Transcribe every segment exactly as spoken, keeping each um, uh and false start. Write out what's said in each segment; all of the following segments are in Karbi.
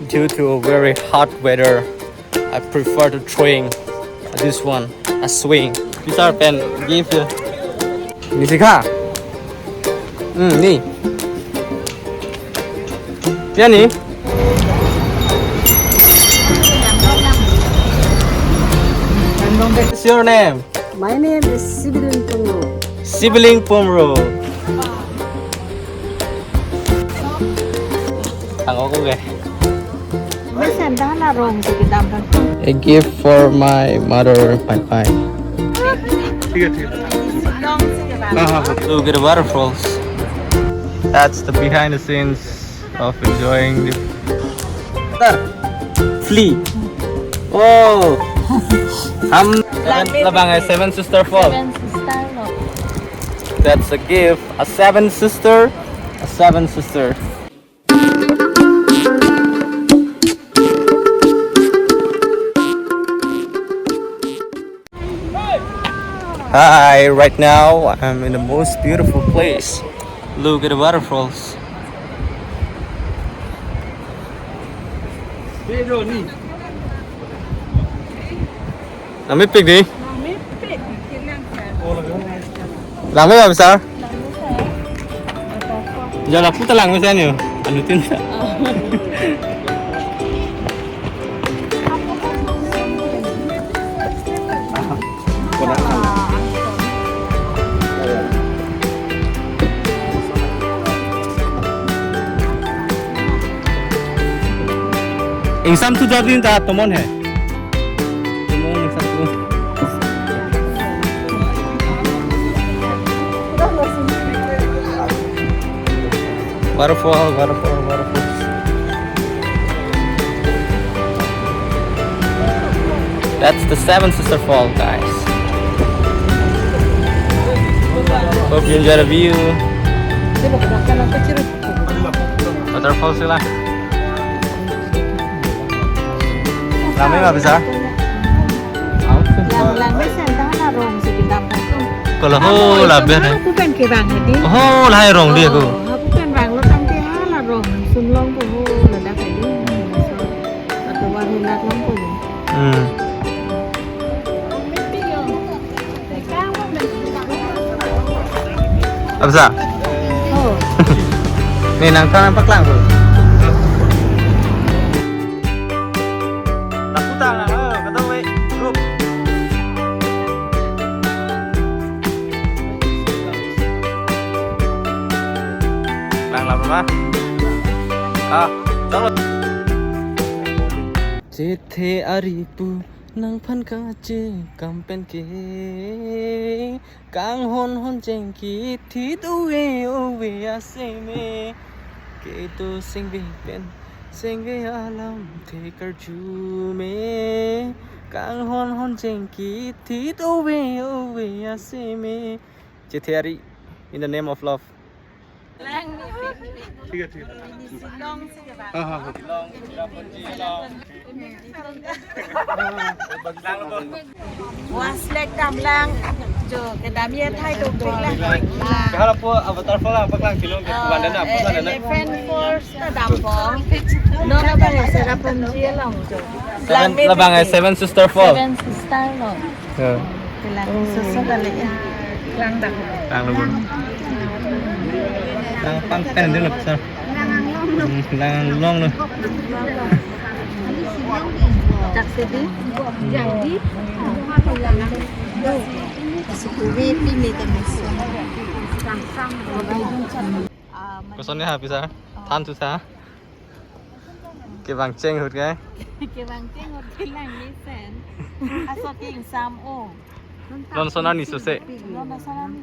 Due to a very hot weather, I prefer to throwing this one, a swing. This are pen give you. Nisika. Hmm, ni. Ya ni. What's your name? My name is Sibilin Pumro. Sibilin Pumro. Ang ako ke. Mesen dah na rong si kedam kan. A gift for my mother, bye bye. ठीक है, ठीक है। Long si kedam. हाँ, हाँ, हाँ। Look at the waterfalls. That's the behind the scenes of enjoying the flea. Oh, हम labang hai Seven Sister Fall. Seven Sister Fall. That's a gift. A seven sister. A seven sister. Hi, right now I'm in the most beautiful place. Look at the waterfalls. Langmepik. Langmepik. Langme apa, sir? Jala puta langme, sir, ni. Anu tin, sir. Ingsam tu jadin ta tomon hai. Tomon ingsam tu. Waterfall, waterfall, waterfall. That's the Seven Sister Fall, guys. Hope you enjoy the view. Waterfall sila. Langme apa, sir? Langlang mesen dah na rong si kedam kan. Kalau ho laber hai. Aku kan ke bang ini. Oh, lahai rong dia aku. Oh, aku kan bang lo tangte ha la rong sumlong ko ho la dak hai. Atau warung dak long ko. Hmm. Apa, sir? Oh. Ni nang kan paklang ko. Lapu ta lang, oh, kata we, grup. Lang, lang, lang. Ah, chalo. Chethe ari pu nangphan kachekam pen ke. Kanghon hon chengki thit ove ove aseme. Kedo sengve pen sengve alamthe karju me. Kanghon hon chengki thit ove ove aseme. Chethe ari, in the name of love. ठीक है, ठीक है। हाँ, हाँ, हाँ। Waslek damlang, jo, kedam ye thai dopik lang. Kalau po avatar pala apa klang kilong ke? Oh, wanda na, eh, wanda na. Elephant Falls ta dampo. No, no, ba, sera pemji long jo. Seven, labang hai, Seven Sister Fall. Seven Sister long. Ya. Kelang susu kali ya. Kelang dah. Kelang dulu. Kelang pang pen dulu, sir. Hmm, kelang long dulu. Cak sidi. Jadi. Suku wepi ni teman. Kosonnya habis ah. Than tu sa. Kevang cheng ahut ke? Kevang cheng ahut kelang mesen. Aso ke ingsam o. Non sona ni suse. Non sona ni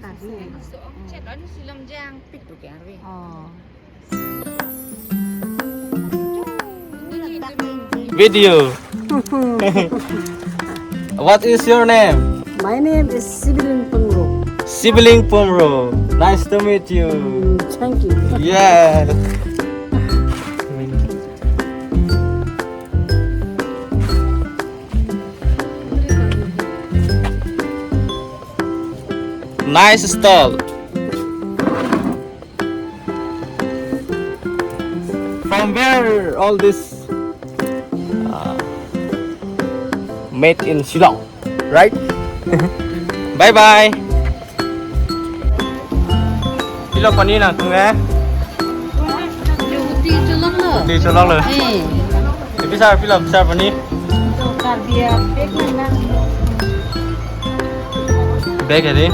suse. Chet on silom jang pik tu ke arve. Oh. Video. What is your name? My name is Sibilin Pumro. Sibilin Pumro. Nice to meet you. Mm, thank you. Yeah. Nice stall. From where all this Made in Shillong, right? Bye bye. Pilo pani nangtum eh? Di cholok lo. Di cholok lo. Eh. Pisa, pilo, pisa pani. Karbi a bag nang. Bag ya di.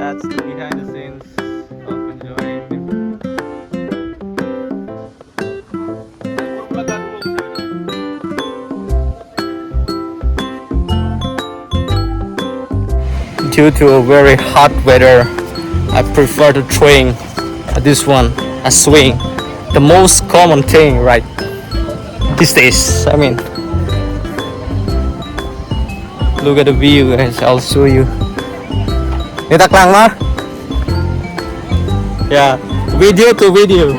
That's the behind the scenes of enjoying. Due to a very hot weather, I prefer to train this one, a swing. The most common thing, right? These days, I mean. Look at the view, guys. I'll show you. Neta klang ma? Yeah. Video to video.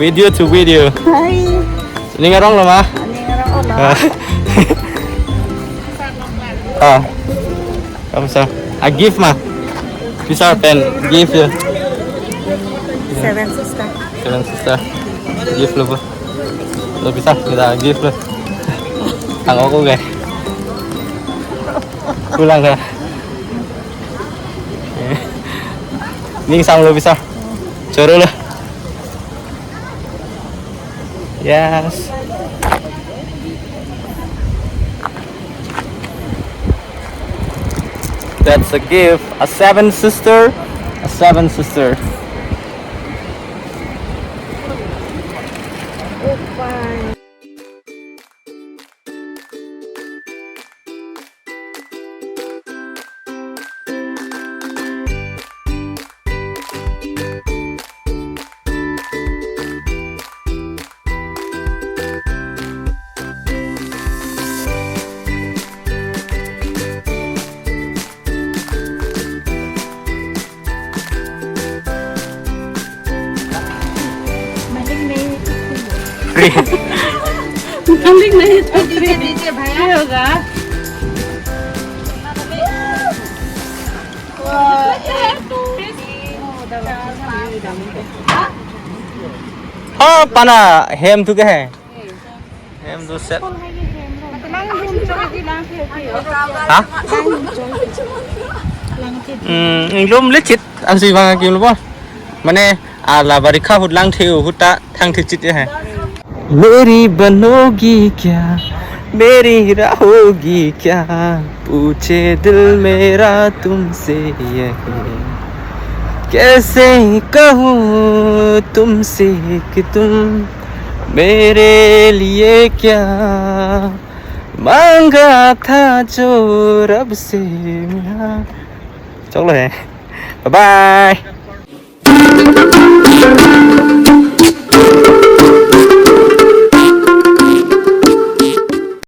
Video to video. Hi. Ning arong lo ma? Ning arong lo. Ah. Ah. Kamu sa? A gift ma. Bisa pen gift ya. Seven sister. Seven sister. Gift lo bu. Lo bisa kita gift lo. Ang ako guys. Pulang ya. Ning sam lo bisa. Choro lo. Yes. That's a gift. A seven sister. A seven sister. Free. Maling nahi to free. Free hoga. Ha, pana hem tu ke hai? Hem tu set. Ha? Hmm, inglum lichit. Ansi bang kim lo. Mane, ala barikha ahut langthe ahut ta thangthe chit ya hai. मेरी बनोगी क्या, मेरी रहोगी क्या, पूछे दिल मेरा तुमसे यही, कैसे कहूँ तुमसे कि तुम मेरे लिए क्या मांगा था जो रब से मिला। चलो है, bye bye.